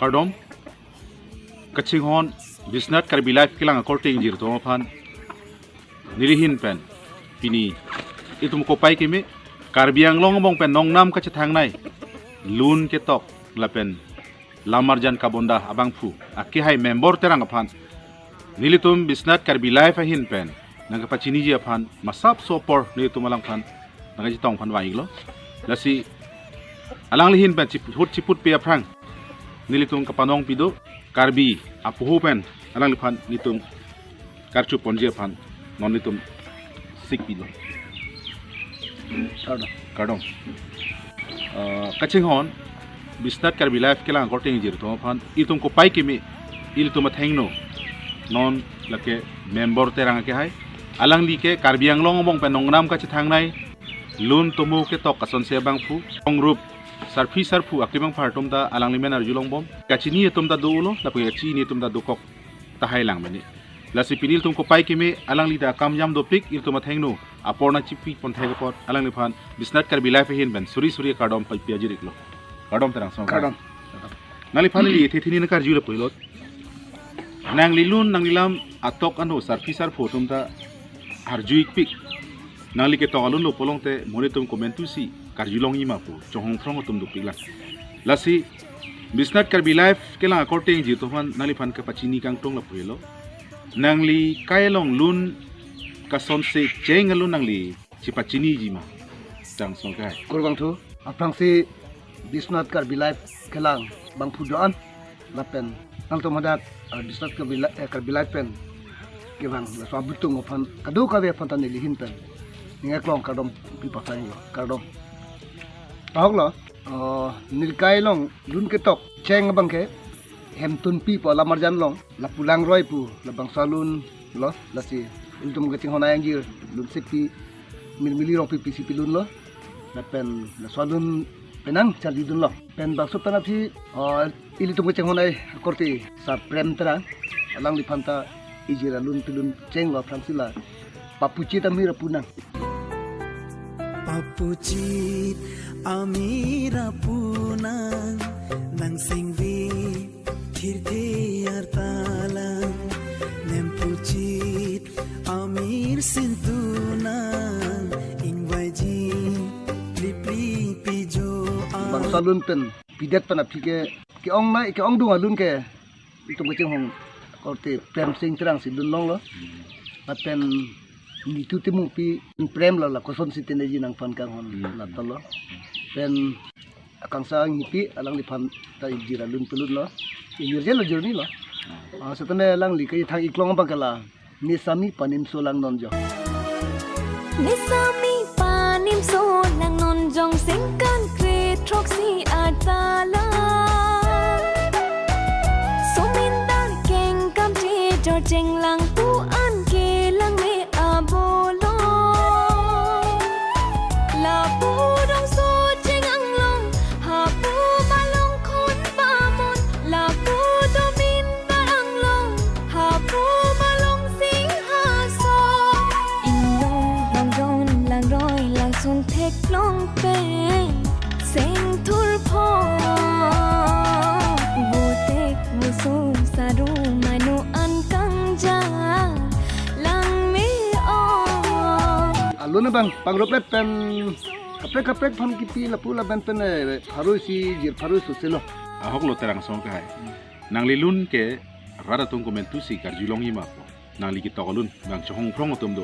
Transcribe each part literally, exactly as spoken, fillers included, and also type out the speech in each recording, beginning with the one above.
Kardom, kachinghon Biswanath Karbi Live kelang akorte ingjir atum aphan neli ahin pen pini itum kopai keme Karbi Anglong angbong pen nongnam kachethangnei lun ketok lapen lamarjan kabonda abangphu akehai Membor Terang aphan nelitum Biswanath Karbi Live ahin pen nangkepachiniji aphan masapso apor nelitum alangphan nangkachetong aphan vang-iklo. Lasi alangli ahin pen chip-, ahut chiputpe aphrang nelitum kapanong pido, Karbi apoho pen alangliphan nelitum karchuponji aphan non nelitum sikpilo. Kardom. Kardom. Ah, kachinghon Biswanath Karbi Live kelang akorte ingjir atum aphan itum kopai keme ilitum athengno non lake Membor Terang akehai. Alangli ke Karbi Anglong angbong pen nongnam kachethangnei lun tomo ketok asonsi abangphu, ongrup sarpi sarpo akli abangphu atum ta alangli amen arjulong bom. Kachini atum ta dolo, lapen kachini atum ta dokok tahai lang mene. Lasi pini ilitum kopai keme alangli ta akam jam dopik, ilitum athengno apor nangchipi pon thek apot alangliphan Biswanath Karbi Live ahin pen suri suri kardom pai pi ajiriklo. Kardom Terang song. Kardom. Nangliphan neli the thini nangkarju lapulo. Nangli lun nangli lam atok ano sarpi sarpo atum ta arju-ikpik. Nangli ketok alun lo pulote monit atum komantusi karjulongji ma pu chonghong phrong atum dopiklang. Lasi Biswanath Karbi Live kelang akorte ingjir atum aphan nangliphan kepachini kangtung lapu helo. Nangli kai along lun kasonsi cheng alun nangli chepachiniji ma? Terang song kai. Kurvangthu, aphrangsi Biswanath Karbi Live kelang abangphu do-an lapen nangtum hadak, ah, Biswanath Karbi Li-, eh, Karbi Live pen kevang laso abutung aphan kadokave aphan ta neli ahin pen ning arlong kardom pi pasanglo. Kardom. Ahok lo, oh, neli kai along lun ketok cheng abangke Hemtunpi pu lamarjan along, lapu Langroi pu labangso alun lo, lasi ilitum kachinghon ai ingjir lun sikpi, Milmili Rongpipi si pilun lo, lapen laso alun penang charlidun lo. Pen bangso pen aphi, oh, ilitum kachinghon ai akorte Sar Prem Terang, alangliphan ta ingjir alun pilun chenglo aphrangsi la Papuchit Amir apunang. Papuchit Amir apunang, nangsingvi thirthe artalang, Nempuchit Amir sintunang, ingvaiji plipli pijo a. Bangso alun pen pidet pen aphi ke, ke-ongnei, ke-ongdung alun ke itum kachinghon akorte Prem Sing Terang si dunlonglo. Lapen Nitu Timungpi Prem lo, la kosonsi teneji nangphan kanghon, hmm, la tolo. Pen akangsai Ngipi, alangliphan ta ingjir alun pilun lo. Ingjir je lo journey lo. Ah, setame alangli kethang iklong abangke la Nesami Panimso Langnon Jong. Nesami Panimso Langnon Jong, singkan kre throksi artalang. Sumindar kengkam te jorjeng lang pu an kelang me abolo. Lapu Dongso Cheng Anglong, hapu Malongkhon Bamon, lapu Domin Bar Anglong, hapu Malong Singhason. Inglong Longjon Langroi Langsung Theklong pen Sengthurpho, Votek Vosung Saru Maino an kangja lang me o. Alun abang pangropet pen kaprek kaprek aphan kipi lapu lapen pen, eh, pharo isi jir pharo isu selo. Ahok lo Terang song kai. Nangli lun ke rat atum komantusi karjulongji ma pu. Nangli ketok alun bang chonghong phrong atum do.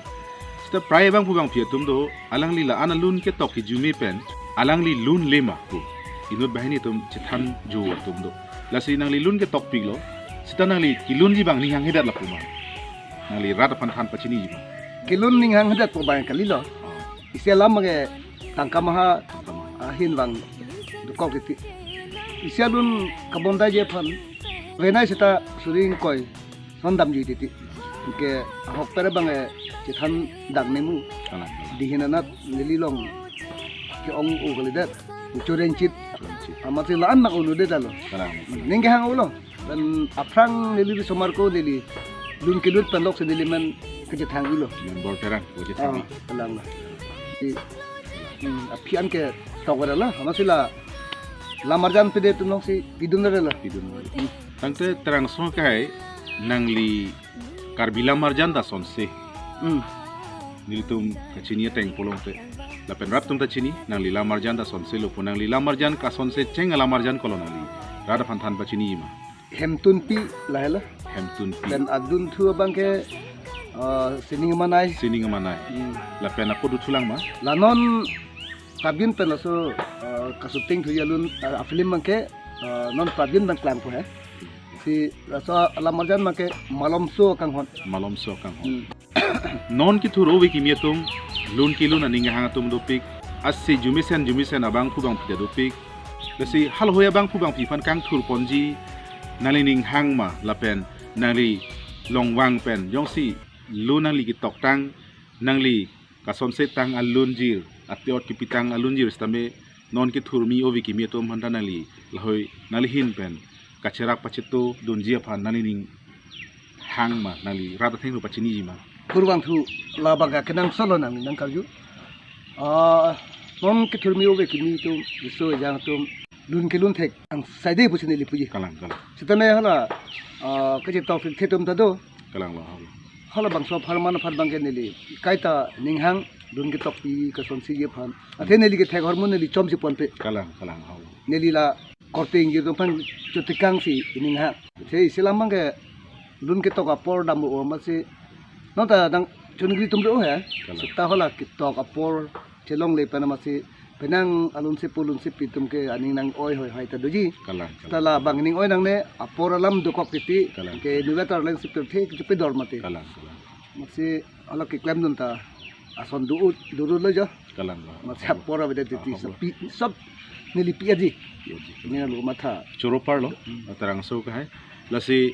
Seta prai abangphu bangphi atum do, alangli la-an alun ketok kejume pen alangli lun le ma pu inut banghini atum chethan jo atum do. Lasi nangli lun ketokpiklo, seta nangli kelunji abang ning hanghedet lapu ma? Nangli rat aphan than pachiniji ma? Kelun ning hanghedet pu abang kalilo. Oh. Isi alam ke tangka maha, tangka maha, ahin vang dokok titi. Isi alun kabondaiji aphan, venai seta suri ingkoi son damji titi. Ke ahok pere abang, eh, chethan dang nemu. Kalang. Dihin anat neli along ke-ong u kalidet. Churenchit. Churenchit. Amatsi la-an mak unu de dalo. Kalang. Ning kehang ulo. Pen aphrang neli di somar ko neli lun kelut pen lok si neli men kachethang-ilo. Membor Terang, kachethang. Ah, kalang la. Di, hmm, aphi an ketok wer la, amatsi la Lamarjan pide tunong si pidun rela. Pidun. Tangte Terangso akai nangli Karbi Lamarjan ta sonse. Hmm. Nelitum kachini ateng pulote. Lapen rat atum ta chini, nangli Lamarjan ta sonse lo pu, nangli Lamarjan kasonse cheng alamarjan kolo nangli rat aphan than pachiniji ma? Hemtunpi lahelo. Hemtunpi. Pen adunthu abang ke, eh, Sining Amanai. Sining Amanai. Hmm. Lapen ako duthulang ma? La non prabin pen laso, eh, kasuting thu alun, eh, afilm abang ke, eh, non prabin abang klangpo he. Si laso alamarjan abang ke Malomso Kanghon. Malomso Kanghon. Hmm. Non kethur ove kimi atum, lun kelun aning kehang atum dopik, asi jumisen jumisen abangphu bangphi ta dopik. Lasi halahei abangphu bangphi aphan kangthur ponji, nanglining hang ma lapen nangli longvang pen jongsi lun nangli ketoktang, nangli kasonsetang alunjir, atiot kipitang alunjir sitame non kethurmi ove kimi atum aphan ta nangli lahei nangli ahin pen kacherak pachito dunji aphan nanglining hang ma, nangli rat athengno pachiniji ma? Kurvangthu labang ke kenangsot lo nang nangkarju. Ah, non kethurmi ove kimi atum, riso ejang atum, lun kelun thek angsaide pusi neli puji. Kalang, kalang. Sitame hala, ah, kachetokpik the atum ta do. Kalang lo, halo. Halabangso apharman aphan abang ke neli kaita ninghang, lun ketokpi kasonsiji aphan. Athe neli kethek ahormu neli chomsi ponpe. Kalang, kalang, halo. Neli la korte ingjir atum aphan chotikang si ining ha. Athe isi alam abang ke lun ketok apor dam-o amatsi. Non ta nang chunigri atum do he. Kalang. Seta hala ketok apor chelongle pen amatsi penang alunsepo lunsepi atum ke aning nang-oi hoihoi ta doji. Kalang, kalang. Seta labang ning-oi nangne apor alam dokok titi. Kalang. Ke innovator lang sipir the kechepe dor mati. Kalang, kalang. Amatsi hala keklemdun ta ason du-ut, du-ut lo jo. Kalang, kalang. Amatsi apor avedet titi. Ah, sapi, sab neli pi aji. Pi aji. Neli lo matha. Choro parlo, Hmm. Terangso akai. Lasi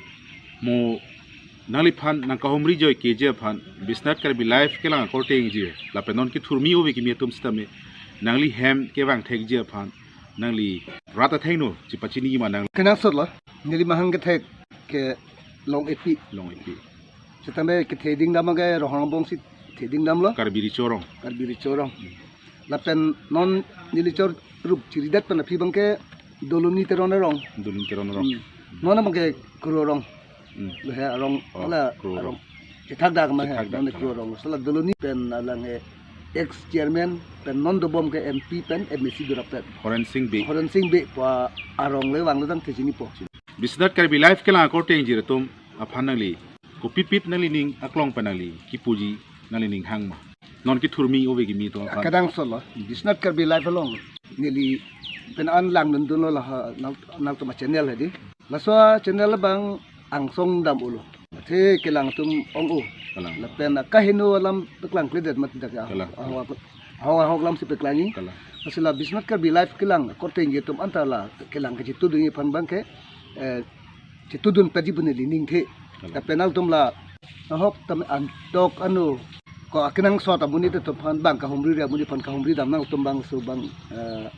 mo nangliphan nangkahumri joike ji aphan, Biswanath Karbi Live kelang akorte ingji, lapen non kethurmi ove kimi atum sitame, nangli hem kevang thekji aphan, nangli rat athengno chepachiniji ma nang? Kenangsot lo, neli mahang kethek ke Long-epi. Long-epi. Sitame kethe dingdam abang ke Rohorong angbong si the dingdam lo. Karbi Recho Rong. Karbi Recho Rong. Hmm. Lapen non neli chor rup chiridet pen aphi abang ke Doloni Teron arong. Doloni Teron arong. Hmm. Non abang ke Kro Rong. Hmm. Lo he arong, Oh, hala Kro Rong. Arong. Chethak dak ma he, Chethak dak non ma. Kro Rong. Sala Doloni pen alang he ex chairman pen non dobom ke M P pen M A C durapet. Horen Sing Bey. Horen Sing Bey pu arong le vanglo tangte chinipo. Biswanath Karbi Live kelang akorte ingjir atum aphan nangli kopipit nanglining aklong pen nangli kipuji nanglining hang ma? Non kethurmi ove kimi atum aphan. Kenangsot lo, Biswanath Karbi Live along neli pen an langdundun lo laha nang, nangtum achannel hedi. Laso achannel abang angsong dam-o lo. Athe kelang atum ong-o. Kalang. Lapen akaheno alam paklangkledet mati dak ya. Kalang. Ahok, ahok, ahok alam si paklangji. Kalang. Lasi la Biswanath Karbi Live kelang akorte ingje atum anta la kelang kachetudunji aphan abang ke, eh, chetudun pajibun neli ningthe. Kalang. Lapen nangtum la ahok tame antok ano ko akenangsot amonit atum aphan abang kahumri re amonit aphan kahumri dam nangtum bangso abang, eh,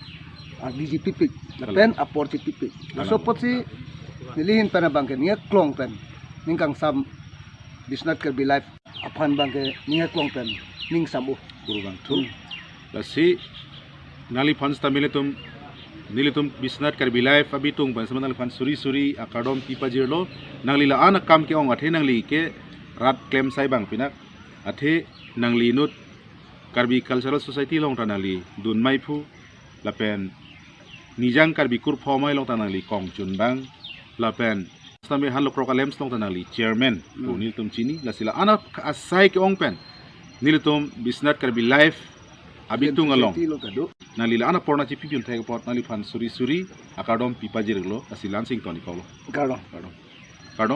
ardi ji pipik. Lapen Kalang. Apor ji pipik. Kalang. Laso apotsi neli ahin pen abang ke ning aklong pen ning kangsam Biswanath Karbi Live aphan abang ke ning aklong pen ning sam-o. Kurvangthu. Hmm. Lasi nangliphan sitame nelitum, nelitum Biswanath Karbi Live abitung pen sitame nangliphan suri suri akardom pipajirlo. Nangli la-an akam ke-ong athe nangli ke rat klem sai abang pinak. Athe nangli inut Karbi Cultural Society along ta nangli dun maiphu. Lapen Nijang Karbi Kurpho Amei along ta nangli kongchun abang. Lapen sitame Hanlokrok a-LAMPS along ta nangli chairman pu Hmm. nelitum chini. Lasi la-an asai ke-ong pen nelitum Biswanath Karbi Live abitung along Society along kado. Nangli la-an apor nangchipipidun thek apot nangliphan suri suri akardom pipajirlo. Lasi la-an sing toni kolo. Kardom. Kardom. Kardom.